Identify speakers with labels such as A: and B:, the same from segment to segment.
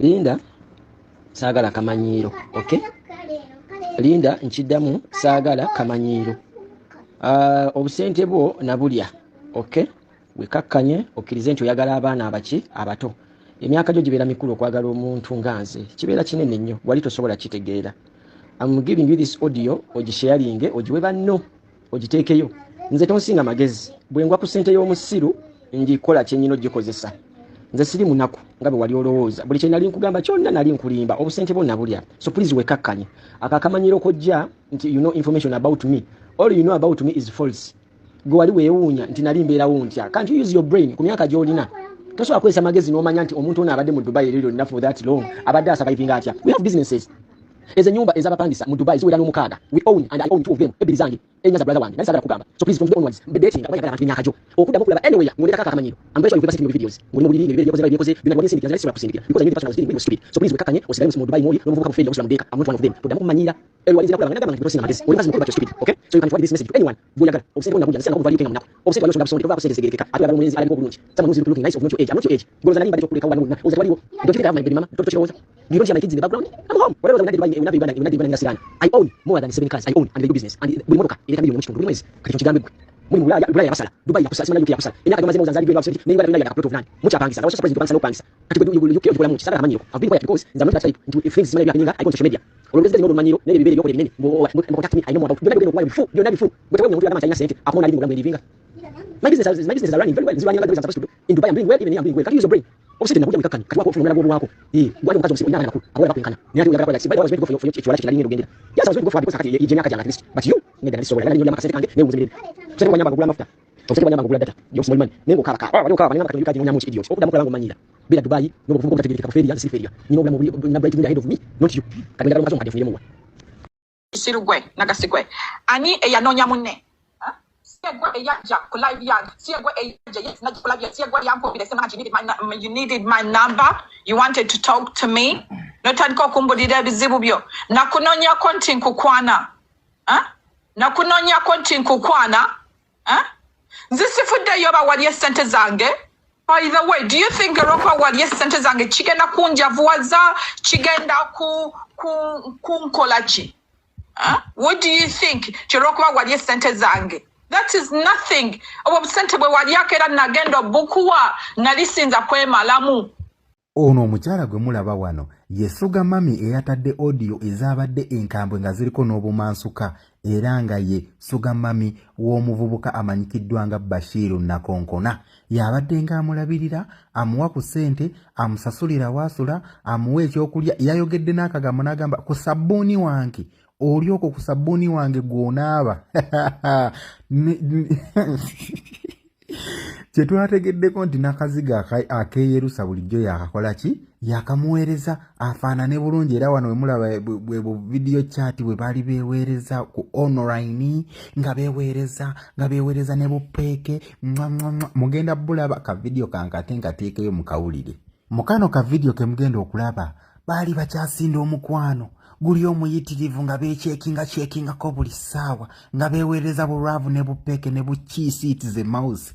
A: Linda, saagala kamanyiiro. Okay, Linda, nkiddamu, saagala kamanyiiro. Obusente bwo nabulya. Okay, wekakkanye, okkirize nti oyagala abaana abaki abato. Emyaka gyo gibeera mikulu okwagala omuntu nga nze, kibeera kinene nnyo, wali tosobola kitegeera. I'm giving you this audio, ogisharinge, ogiwe banno, ogiteekeyo. Nze tonsinga magezi. Bwe ngwa ku ssente y'omusiru, ngikola kyenyina ogikozesa. Nze siri munaku nga bwe wali olowooza. Buli kye nali nkugamba kyonna nali nkulimba. Obusente bwo nabulya, so please wekakkanye. Ako akamanyiro kojja nti you know information about me, all you know about me is false. Gwe wali weewuunya nti nali mbeerawo ntya. Can't you use your brain? Ku myaka gy'olina tosobola kukozesa magezi n'omanya nti omuntu ono abadde mu Dubai eri lyonna for that long, abadde asurvivinga atya? We have businesses. Ezo ennyumba ez'abapangisa mu Dubai ziwera n'omukaaga. We own, and I own two of them. Ebbiri zange, ennya za brother wange. Naye saagala kugamba. So please, from today onwards, mbe dating oba njagala abantu b'emyaka gyo okuddamu okulaba anywhere ng'ondeetako akakamanyiro. I'm very sure you've ever seen your videos ng'oli mu buliri ng'ebibere byekoze, byekoze byonna wali nsindikira. Nze sisobola kusindikira because I knew the person I was dealing with was stupid. So please, wekakkanye, osigale mu Dubai mwoli n'omuvubuka mufeeri omusula mu ddeeka. I'm not one of them. Toddamu kumanyira ebyo wali nzira kulaba nga nagamba nti tosinga magezi. Oli mukazi mukulu, but you're stupid. Okay, so you can forward this message to anyone gw'oyagala. Obusente bwonna bulya, nze nga omuvaali nga munaku. Obusente wali osonda busonde, tovaako sente zegerekeka. Ate oyagala omulenzi alabika obulungi, someone who's looking nice of not your age. I'm not your age. Golooza nali mbadde kyokuleka wano wonna? Oza tewaliwo. Don't you think I have my baby mama? Tokirowooza? You don't see my kids in the background? I'm home. Whatever. When I did Uganda, when I did Uganda, I own more than seven cars. I own and they do business. And buli motoka ereta miliyoni mu kitundu buli mwezi. Kati kyo kigambe gwe. Muli mu Bulaya, Bulaya yabasala. Dubai yakusala, simala UK yakusala. Emyaka gy'omaze mu Zanzibar, ne Uganda tulina plot of land. Mukyapangisa. I was surprised kupangisa n'okupangisa. Kati gwe UK ogikola mu ki? Saagala kamanyiro. I've been quiet because nze I'm not that type. Nti if things simala happening, I go on social media. Olwo ngezi n'olumanyiro naye ebibere ebyokola ebinene. Contact me, I know more about. Byonna byogenda okuwayo bifu, byonna bifu. Gwe teweewuunya omuntu yagamba nti alina ssente, akoma n'ali mu bulamu bwe. My business are running very well. Nzi running like the way I'm supposed to do. In Dubai, I'm doing well. Even here, I'm doing well. Can't you use your brain? Obusente nabulya, wekakkanye. Kati wako ofuna omulala gw'obuwaako. Eh, gwali omukazi omusiru, olina abaana bakulu, abawala bakwenkana. Naye ate oyagala kola like, by the way, I was going to go for your ekiwala kye nali ngenda ogendera. Yes, I was going to go for her because kati ye emyaka gyange at least. But you, nedda, nali sobola. Nali nyolya akasente kange, neewuuza emirembe. Obusente bwanyamba okugula amafuta. Obusente bwanyamba okugula data. Your small money. Naye ng'okaaba kaaba. Wali okaaba, naye kati onyonyamu ki, idiot? Okuddamu okulaba ng'omanyira. Beera Dubai, n'obuvubuka obutategeerekeka bufailure, nze siri failure. Nina obulamu obuli na bright ahead of me, not you. Kati njagala omukazi omukadde afuniremu wa.
B: Kisiru gwe, nagasigwe ani eyanoonya munne? Huh? Si gwe eyajja ku live yange, si gwe eyajja. Yes, najja ku live yange. Si gwe yankubira essimu nti you needed my number, you wanted to talk to me, notandika okumbulira ebizibu byo. Nakunoonyako nti nkukwana? Huh? Nakunoonyako nti nkukwana? Huh? Nze sifuddeyo oba wali esente zange. By the way, do you think olwokuba wali esente zange kigenda kunjavuwaza, kigenda kunkola ki? Huh? What do you think ti olwokuba wali esente zange? That is nothing. Obwo busente bwe walyako era nagenda obukuwa, nali sinza kwemalamu.
C: Ono omukyala gwe mulaba wano ye Sugar Mummy eyatadde audio ezaabadde enkambwe nga ziriko n'obumansuka, era nga ye Sugar Mummy w'omuvubuka amanyikiddwa nga Bashiru Nakonkona. Y'abadde ng'amulabirira, amuwa ku ssente, amusasulira waasula, amuwa ekyokulya. Yayogedde n'akagambo n'agamba, "Ku sabbuuni wange oli okwo, ku sabbuuni wange gw'onaaba." Kye twategeddeko nti n'akazigo akeeyerusa bulijjo yakakola ki, yakamuweereza afaanane bulungi. Era wano wemulaba bwe bu video chat bwe baali beeweereza ku online, nga beeweereza ne bupeeke mwamwamwa. Mugenda bulaba ka video kankate nkateekeyo mukawulire. Mu kano ka video ke mugenda okulaba, baali bakyasinda omukwano guli omuyitirivu, nga beekyekinga kyekingako buli ssaawa, nga beeweereza bulwavu ne bupeeke ne bukiisiiti ze mouse.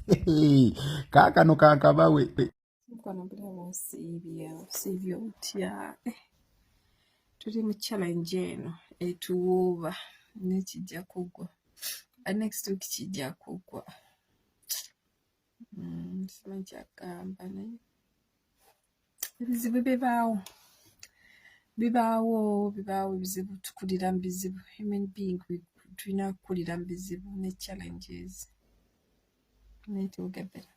C: Kaakano kankabawe.
D: Mukwano, mbulaba osiibye, osiibye otya? Eh, tuli mu challenge eno etuwuuba, naye kijja kuggwa. Next week kijja kuggwa. Simanyi kyakugamba, naye ebizibu bibaawo, bibaawo, bibaawo ebizibu. Tukulira mu bizibu. Human being, tulina kukulira mu bizibu ne challenges, naye tugebbera.